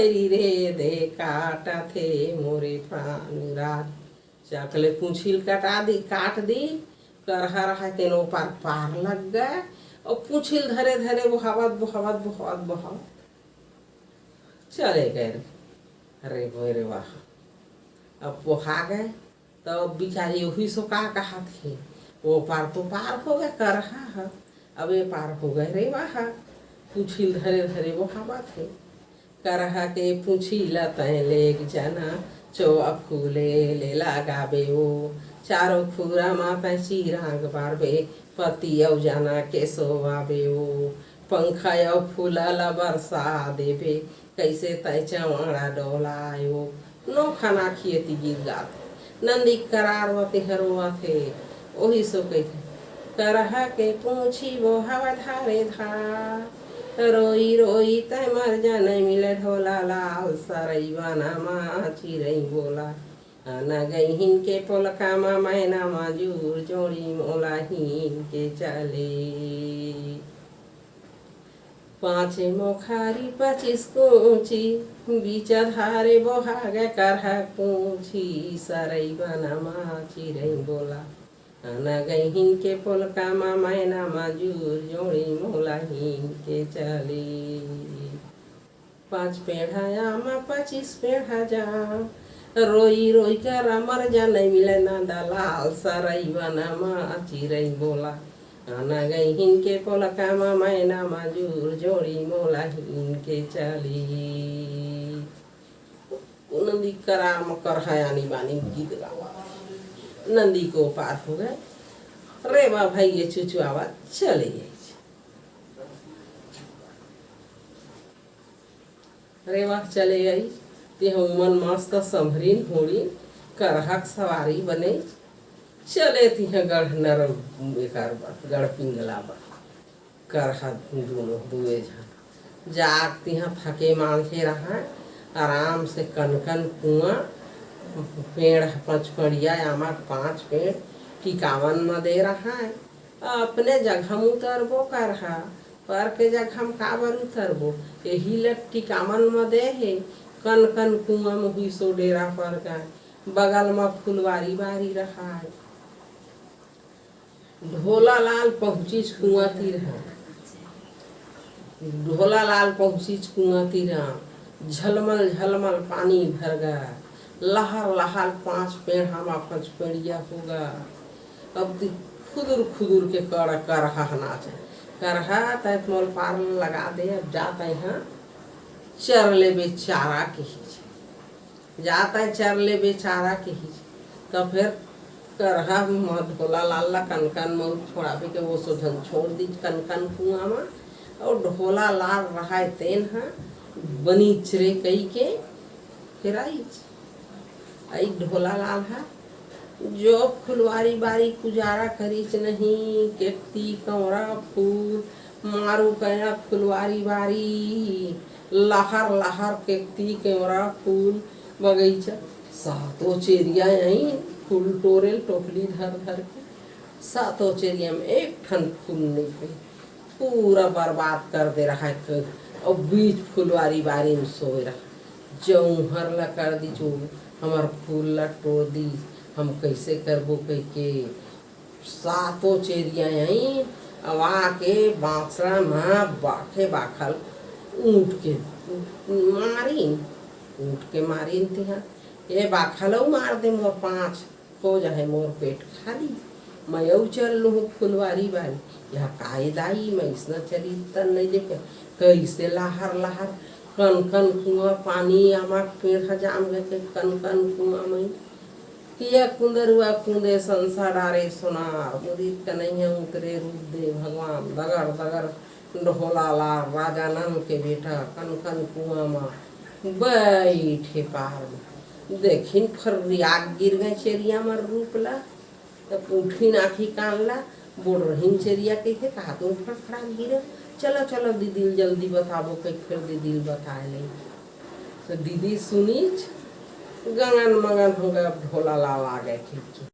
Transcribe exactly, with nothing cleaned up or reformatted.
रे दे काटथे मोरे प्राणराज। चक ले पूंछी ल कटा दी, काट दी। करहा रहा तेन ओ पार पार लग गए। अउ पूंछी ल धरे धरे बोहावत, बोहावत, बोहावत, बोहावत चले गए रे। अरे बोय रे वाह, अब बोहा गए। तब बिचारी ओही सो का कहत हे, ओ पार तो पार हो गए करहा ह, अब ए पार हो गए रे वाह। पूंछी ल धरे धरे बोहावत हे। करहा के पूंछी ल तैं लेग जाना, चोवा फूले ले लगाबे ओ। चारों खुरा म तैं चिराग बारबे, पति अउ जाना के सोवाबे ओ। पंखा अउ फूला ल बरसा देबे, कइसे तैं चंवाड़ा डोलाए ओ। नोखा नाखी एती गीत गात हे। नंदी करार म तेहर रोवत हे। ओही सो कहिथे, करहा के पूंछी बोहावत धारे धार। रोई रोई तैं मर जा, नइ मिले ढोला लाल, सरई बना म चिरई बोला। आना गईहिन के पोलका म, मैना मजूर जोड़ी मोला हीन के चले। पाँचे मोखारी पच्चीस कूची, बीचा धारे बोहा गे करहा पूंछी, सरई बना म चिरई बोला। आना गईहिन के पोलका म, मैना मजूर जोड़ी मोला हीन के चले। पाँच पेंड़ा आमा, पच्चीस पेंड़ा जाम, रोई रोई कर मर जा, नइ मिले नंदा लाल, सरई बना म चिरई बोला। आना गईहिन के पोलका म, मैना मजूर जोड़ी मोला हीन के चली। ओ नंदी करार म करहा आनी बानी गीत गावा। नंदी के ओ पार हो गए। रेवा भइया चुचुआवा चले गए। रेवा चले आई, तेह उमन मस्त संभरिन होड़िन, करहा के सवारी बने। चले तिहा गढ़ नर, एकर बर, गढ़ पिंगला बर। करहा दूनो, दुए झन। जाग तिहा थके मांझे रहा, आराम से कनकन कुआं, पेड़ पचपड़िया आमा के पांच पेड़ टिकावन म दे रहा। अपने जगह म उतरबो करहा, पर के जगह म काबर उतरबो? एही ल टिकावन म दे हे, कनकन कुआं म हुई सो डेरा पर गाय, बगल म फुलवारी बारी रहाय। ढोला लाल पहुंचिस कुआं तीर ह। ढोला लाल पहुंचिस कुआं तीर ह। झलमल झलमल पानी भर गा। लहर लहर पांच पेड़ हम पांच पेड़िया होगा। अब ती खुदुर खुदुर के कड़ करहा नाचे। करहा तय मोल पार लगा दे, अब जा तय ह चर ले बेचारा के ही। जात हे चर ले बेचारा किहिस। त फेर करहा म ढोला लाल ला कनकन म छोड़ाबे के ओ सो झन छोड़ दीच कनकन कुआं म। अउ ढोला लाल रहाय तेन ह बनीच रे कहिके फेर आइच। अई ढोला लाल ह जो फुलवारी बारी कुजारा करिच नहीं, केकती कंवरा फूल, मारू कया फुलवारी बारी, लहर लहर केकती कंवरा फूल बगइचा। सातो चेरिया आई फूल टोरेल टोकली धर धर के, सातो चेरिया म एक ठन फूल नइ होई। पूरा बर्बाद कर दे रहा है। अउ बीच फुलवारी बारी म सोए रहा, जऊहर ला कर दीच, हमर फूल ला टोर दीच, हम कइसे करबो कहिके। सातो चेरिया आई, अउ आके बांसरा म बाखे बाखल ऊंट के मारिन, ऊंट के मारिन तिहा। ए बाखल अउ मार दे मोर पांच, हो जाहे मोर पेट खाली। मैं अउ चल लूहूं फुलवारी बारी। यह काय दाई, मैं इसना चरित्तर नहीं देखे। कैसे लहर लहर कन कन कुआं पानी आमा के पेड़ ह जाम गए, कन कन कुआं में। किया कुंदरुआ कुंदे संसा डारे सोनार, मुदित कन्हैया उतरे रूप दे भगवान, दगर दगर ढोला लाल राजा नंद के बेटा, कन कन कुआं म बैठे पार म। देखिन फर्रिया गिर गए चेरिया मर रूप ला, तब उठिन आँखी कान ला, बोल रहिन चेरिया कहिथे, कहा तुम फड़फड़ा गिरे, चलो चलो दीदी ल जल्दी बताबो, कहि फेर दीदी ल बताए ले। तो दीदी सुनीच गंगन मंगन हो गए, अब ढोला लाल आ गए खिड़की।